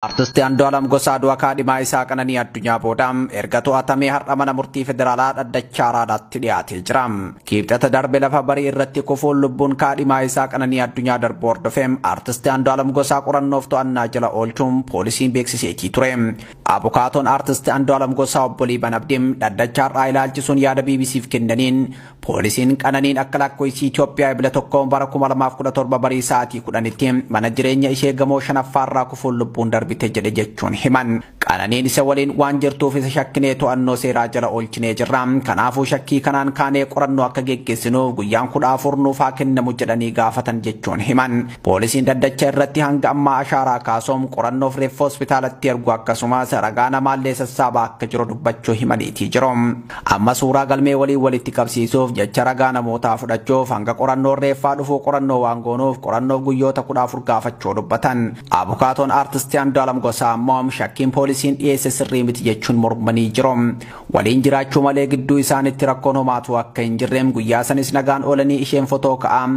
Artisti Andu'aalam Gosaa du'a kaadhimaa isaa Qananii Addunyaa booda erga to'atamee har'a mana murtii federaalaa dhaddacha Araadaatti dhiyaatee jira. Kibxata darbe lafa barii irratti kufuun lubbuun kaadhimaa isaa Qananii Addunyaa darbu hordofee Artisti Andu'aalam Gosaa qorannoof to'annaa jala oolchuun poolisiin beeksiseetii ture. Abukaatoon Artisti Andu'aalam Gosaa obbo Liiban Abdiin dhaddacha har'aa ilaalchisuun yaada BBCf kennaniin, poolisiin Qananiin akka lakkoofsi Itoophiyaa Ebla 1 bara 2017 barii sa'aatii 10tti mana jireenya ishee gamoo shanaffaarraa kufuun lubbuun darbite jedhe jechuun himan. Qananiin isa waliin waan jirtuuf isa shakkinee to'annoo seeraa jala oolchinee jirra. Kanaafuu shakkii kanaan kaanee qorannoo akka geggeessinuuf guyyaan 14 nuuf haa kennamu jedhanii gaafatan jechuun himan. Poolisiin dhaddacha irratti hanga ammaa ashaaraa kaasuun qorannoof reeffa hospitaalatti ergu, akkasumas ragaa namaallee sassaabaa akka jiru dubbachuu himaniitii jiru. Amma suuraa galmee waliin walitti qabsiisuuf jecha ragaa namootaa fudhachuuf hanga qorannoon reeffaa dhufuu qorannoo waan goonuuf qorannoof guyyoota 14 gaafachuu dubbatan. Abukaatoon Artistii Andu'aalam Gosaa ammoo shakkiin poolisiin dhiyeesse sirrii miti jechuun mormanii jiru. Waliin jiraachuu malee gidduu isaanitti rakkoon homaatu akka hin jirre, guyyaa sanis nagaan oolanii isheen fotoo ka'aa,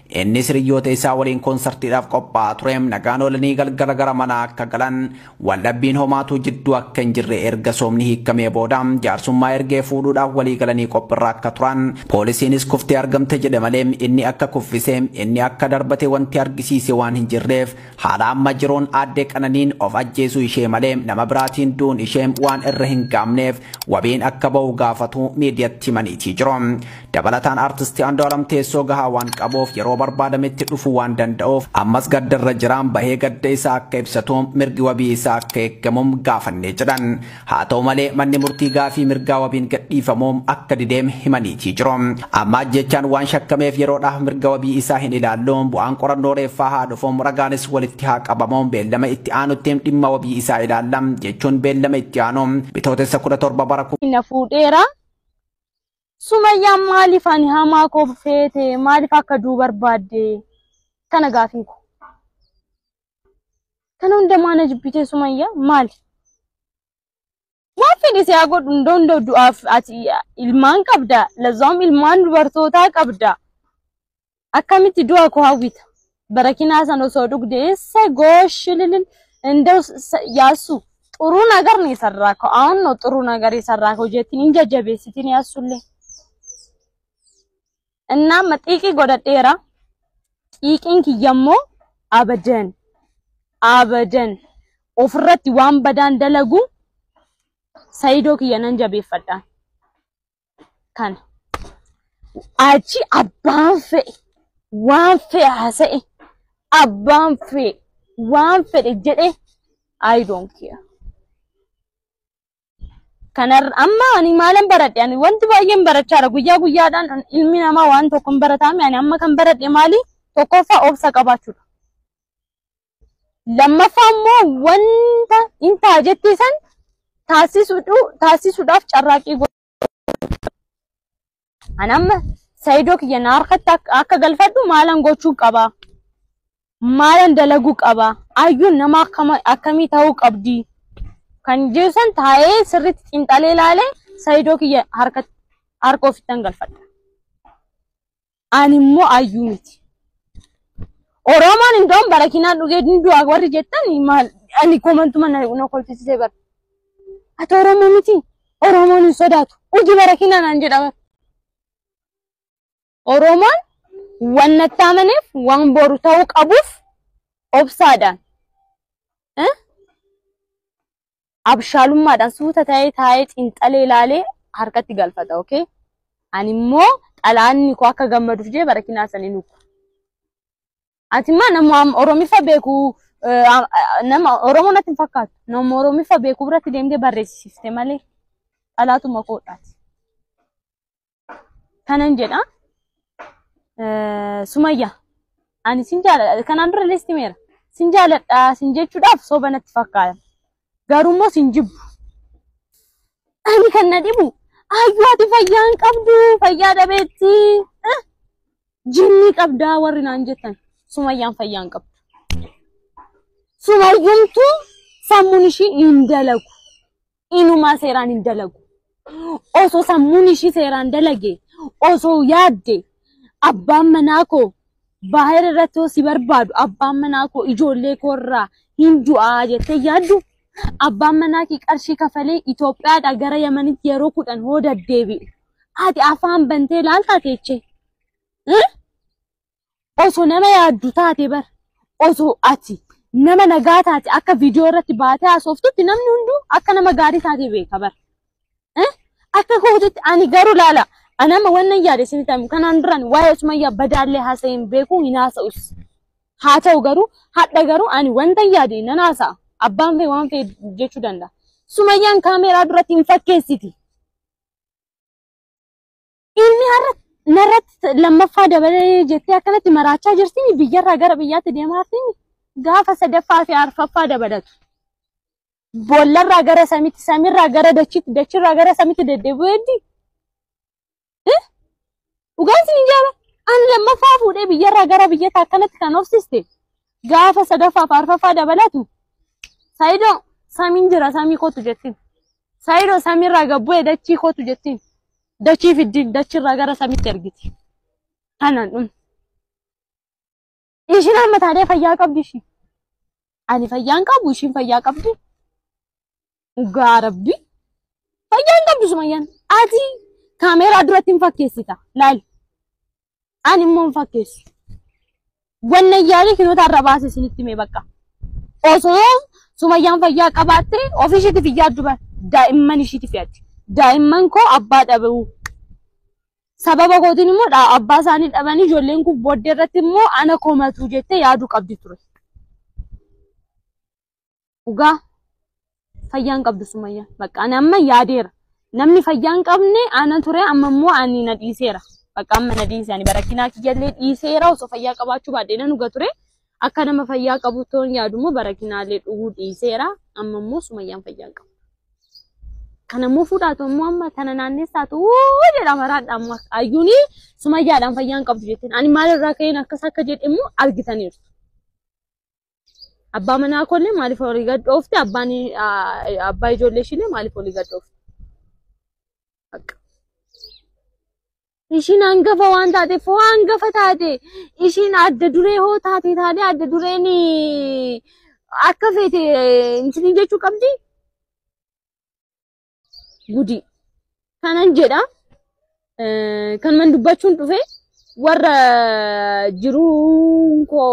innis hiriyoota isaa waliin koonsartiidhaaf qophaa'aa ture, nagaan oolanii galgala gara manaa akka galan, waldhabbiin homaatu jidduu akka hin jirre, erga soomni hiikamee booda jaarsummaa ergee fuudhuudhaaf walii galanii qophiirra akka turan, poolisiinis kuftee argamte jedhe malee inni akka kuffise, inni akka darbate wanti argisiise waan hin jirreef, haala amma jiruun aadde Qananiin of ajjeesuu ishee malee nama biraatiin du'uun ishee waan irra hin gaamneef wabiin akka ba'u gaafatu miidiyatti himaniitii jiru. Dabalataan Artistii Andu'aalam teessoo gahaa waan qabuuf yeroo barbaadametti dhufuu waan danda'uuf, ammas gaddarra jiraan bahee gadda isaa akka ibsatu mirgi wabii isaa akka eegamu gaafannee jedhan. Haa ta'u malee manni murtii gaafii mirgaa wabiin gadhiifamuu akka dideem himaniitii jiru. Amma ajjechaan waan shakkameef yeroodhaaf mirga wabii isaa hin ilaallu, bu'aan qorannoo reeffaa haa dhufu, ragaanis walitti haa qabamu, beellama itti aanutti dhimma wabii isaa ilaalla jechuun beellama itti aanu Bitootessa 17 bara Na fuudheera. Sumayyaan maaliif ani hamaa koo feete? Maaliif akka duu barbaadde? Kana gaafiin koo. Kana hunda maana jibbitee Sumayyaa maali? Waan fedhe si haa godhu, hunda hunda du'aaf ati ilmaan qabda. Lazzaam ilmaan dubartootaa qabda. Akkamitti du'a koo hawwita? Barakinaa sana osoo dhugde eessa goosh lilil እንደው ያሱ ጥሩ ነገር ነው የሰራከው። አሁን ነው ጥሩ ነገር የሰራከው jettiin hin jajjabeessitin yaasulle. እና xiiqii godhadheera. Xiiqiin kiyyammoo abadan abadan ofirratti waan badaan dalagu. Sayidoo kiyya nan jabeeffadha. Kana achi abbaan fe'e waan fe'e haasa'e, abbaan fe'e waan fedhe jedhe, I don't care. Kanar amma ani maalan baradhe? Ani wanti baay'een barachaara guyyaa guyyaadhaan. Ilmi namaa waan tokko hin barataame. Ani amma kan baradhe maali? Tokkoffaa obsa qabaachuudha. Lammaffaa immoo wanta in ta'a jettee san taasisuudhaaf carraaqqii godhu. Ani amma Sayidoo kiyya na harkatti akka galfadhu maalan gochuu qaba? Maalan dalaguu qaba? Ayyuun nama akkamii ta'uu qabdi? Kan jedhu san taa'ee sirriitti xiinxalee ilaalee Sayidoo kiyya harka ofittan galfadha. Ani immoo ayyuu miti. Oromoon indoon barakinaa dhugee ni du'a warri jettan maal? Ani commentuma na kolfisiisee bara. Ati Oromoo miti. Oromoon hin sodaatu. Uji barakinaa naan jedha bara. Oromoon waan natti amaneef, waan boru ta'uu qabuuf obsaadhaan, abshaalummaadhaan suuta ta'ee taa'ee xiinxalee ilaalee harkatti galfata. Okay? Ani immoo xalaanni koo akka gammaduuf jee barakinaa sanii nuku. Ati immoo nama Oromiffa beeku, nama Oromoo natti hin fakkaatu. Nama Oromiffa beeku biratti deemtee barreessifte malee xalaatuma koodhaati. Kanan jedha. Sumayyaa, ani sin jaaladha. Kanaan dura illee sitti himeera. Sin jaaladha sin jechuudhaaf soba natti fakkaata. Garuu immoo sin jibbu. Ani kan na dhibu, ayyuu ati fayyaa hin qabdu, fayyaa dhabeetti jinnii qabdaa warri naan jettan, Sumayyaan fayyaa hin qabdu. Sumayyumtuu sammuun ishii hin dalagu. Inumaa seeraan hin dalagu. Osoo sammuun ishii seeraan dalage, osoo yaadde, abbaan manaa koo Baahir irratti hoo si barbaadu abbaan manaa koo ijoollee koo irraa hin du'aa jettee yaaddu? Abbaan manaa kee qarshii kafalee Itoophiyaadhaa gara Yamanitti yeroo 10 hoo deddeebi'u. Ati afaan bantee laaltaa teechee? Osoo nama yaaddu taate bar osoo ati nama nagaa taate akka viidiyoo irratti baatee haasoftutti namni hunduu akka nama gaarii taate beeka bar. Akka kootitti ani garuu laala. Anama wannan yaade isinitti himu kanaan duraan waa'ee Sumayyaa badaallee haasa'ee hin beeku hin haasa'us. Haa ta'u garuu hadha garuu ani wanta yaade nan haasa'a. Abbaan fee waan fee jechuu danda'a. Sumayyaan kaameeraa duratti hin fakkeessiti. Inni har'a narratti lammaffaa dabalee jettee akkanatti maraachaa jirtini biyyarraa gara biyyaatti deemaa jirtini gaafa sadaffaa fi arfaffaa dabalatu. Boollarraa gara samiitti, samiirraa gara dachiitti, dachiirraa gara samiitti deddeebi'uu heddii. Dhugaan isin hin jaaba. Ani lammaffaa fuudhee biyyarraa gara biyyatti akkanatti kan obsiste gaafa sadaffaa fi arfaffaa dabalatu. Saayidoo samiin jira samii kootu jettiin. Saayidoo samiirraa gad bu'ee dachii kootu jettiin. Dachii fiddiin dachirraa gara samiitti ergiti. Kanaan dhumte. Ishiin amma taatee fayyaa qabdi ishii. Ani fayyaan qabu ishiin fayyaa qabdi. Dhugaa rabbi. Fayyaan qabdu Sumayyaan. Ati kaameeraa duratti hin fakkeessita. Laali. Ani immoo hin fakkeessu. Wanna yaalii kinoota irra baase isinitti hime bakka. Osoo Sumayyaan fayyaa qabaatte ofii ishiitiif hin yaaddu bara. Daa'imman ishiitiif yaaddi. Daa'imman koo abbaa dhabuu. Sababa kootiin immoo abbaa isaanii dhabanii ijoolleen kun booddee irratti immoo ana komatu jettee yaaduu qabdi ture. Dhugaa fayyaan qabdu Sumayyaan. Bakka ani amma yaadeera. Namni fayyaan qabne ana ture amma immoo ani na dhiiseera. Bakka amma na dhiise ani barakinaa kiyyallee dhiiseera osoo fayyaa qabaachuu baadhee nan dhuga ture. Akka nama fayyaa qabu toon yaadu immoo barakinaalee dhuguu dhiiseera. Amma immoo Sumayyaan fayyaan qabu. Kana immoo fuudhaatu immoo amma kana naanneessaatu jedha maraadha amma ayyuuni Sumayyaadhaan fayyaan qabdu jetteen. Ani maalirraa ka'een akkas akka jedhe immoo argitaniirtu. Abbaa manaa koollee maaliif olii gad dhoofte? Abbaan abbaa ijoollee ishiillee maaliif olii gad dhoofte? Bakka. Ishiin hangafa waan taateef hoo hangafa taate ishiin adda duree hoo taate taate adda dureen akka feete intini jechuu qabdi. Gudii. Kanan jedha. Kanuman dubbachuun dhufe warra jiruun koo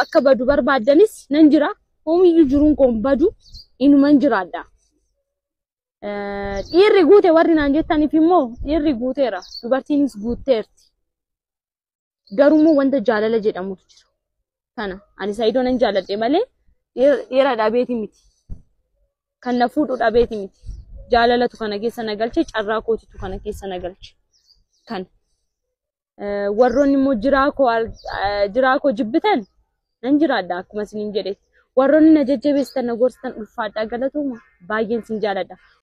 akka badu barbaaddanis nan jira. Homiyyuu jiruun koo hin badu inuman jiraadha. Dhiirri guute warri naan jettaniif immoo dhiirri guuteera. Dubartiinis guutteerti. Garuu immoo wanta jaalala jedhamutu jira. Kana ani Saayidoo nan jaaladhe malee dhiira dhabeeti miti. Kan na fuudhu dhabeeti miti. Jaalalatu kana keessa na galche, carraa kootitu kana keessa na galche. Kana. Warroonni immoo jiraa koo jibbitan nan jiraadha akkuma isiniin jedhetti. Warroonni na jajjabeessitan na gorsitan ulfaadhaa galatooma baay'een isin jaaladha.